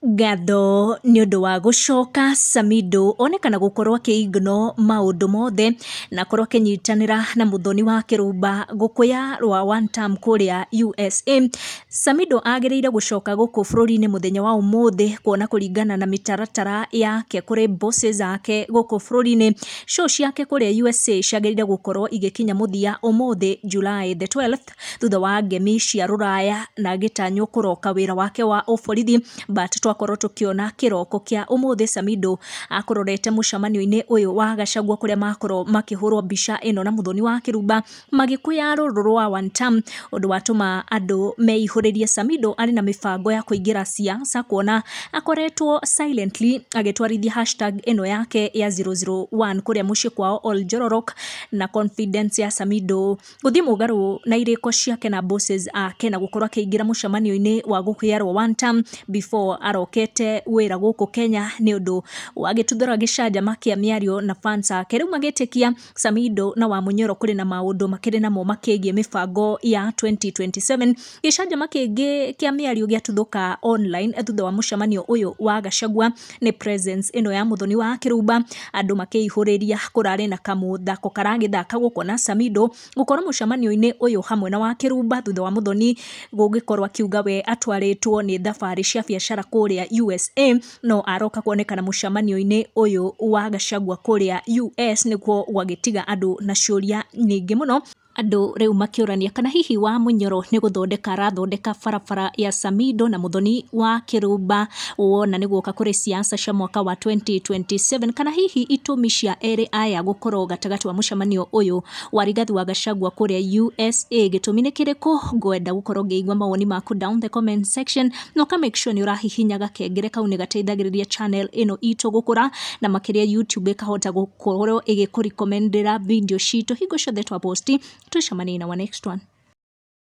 Ngatho nĩ ũndũ wa gũcoka Samidoh onekana gũkorwo akĩ ignore maũndũ mothe na akorwo akĩnyitanĩra na mũthoni wa kĩrumba gũkũya rwa one term kũrĩa USA. Samidoh agĩrĩire gũcoka gũkũ bũrũri-inĩ mũthenya wa ũmũthĩ kuona kũringana na mĩtaratara yake kũrĩ bosses ake gũkũ bũrũri-inĩ, show ciake kũrĩa USA ciagĩrĩire gũkorwo igĩkinya mũthia ũmũthĩ July the 12th, thutha wa ngemi cia rũraya na agĩtanywo kũroka wĩra wake wa ũborithi, but twakorwo tũkĩona kĩroko kĩa ũmũthĩ Samidoh akũrorete mũcemanio-inĩ ũyũ wa Gachagua kũrĩa makorwo makĩhũrwo mbica ĩno na mũthoni wa kĩrumba magĩkũya rũrũ rwa one term, ũndũ watũma andũ meihũrĩrie Samidoh arĩ na mĩbango ya kũingĩra siasa kuona akoretwo silently agĩtwarithia hashtag ĩno yake ya 001 kũrĩa mũciĩ kwao Oljororok, na confidence ya Samidoh gũthiĩ mũgarũ na irĩko ciake na bosses ake na gũkorwo akĩingĩra mũcemanio-inĩ wa gũkĩarwo one term before arokete wĩra gũkũ Kenya nĩ ũndũ wagĩtuthũra gĩcanjama kĩa mĩario na fans ake. Rĩu magĩtĩkia Samidoh na Wamunyoro kũrĩ na maũndũ makĩrĩ namo makĩgiĩ mĩbango ya 2027. Gĩcanjama kĩngĩ kĩa mĩario gĩatuthũka online thutha wa mũcemanio ũyũ wa Gachagua nĩ presence ĩno ya mũthoni wa kĩrumba, andũ makĩihũrĩria kũrarĩ na kamũthako karagĩthakagwo kuona Samidoh gũkorwo mũcemanio-inĩ ũyũ hamwe na wa kĩrumba thutha wa mũthoni gũgĩkorwo akiuga we atwarĩtwo nĩ thabarĩ cia biacara kũrĩa USA, no aroka kuonekana mũcemanio-inĩ ũyũ wa Gachagua kũrĩa US nĩkuo gwagĩtiga andũ na ciũria nyingĩ mũno. Andũ rĩu makĩũrania kana hihi Wamunyoro nĩ gũthondeka arathondeka barabara ya Samidoh na mũthoni wa kĩrumba wona nĩ guoka kũrĩ siasa cia mwaka wa 2027, kana hihi itũmi cia erĩ aya gũkorwo gatagatĩ wa mũcemanio ũyũ wa Rigathi wa Gachagua kũrĩa USA gĩtũmi nĩ kĩrĩkũ? Ngwenda gũkorwo ngĩigua mawoni maku down the comment section, na ũka make sure nĩ ũrahihinya gakengere kau nĩ gateithagĩrĩria channel ĩno itũ gũkũra na makĩria YouTube ĩkahota gũkorwo ĩgĩkũrecommendera video citũ hingo ciothe twa post. Tucemanie in our next one.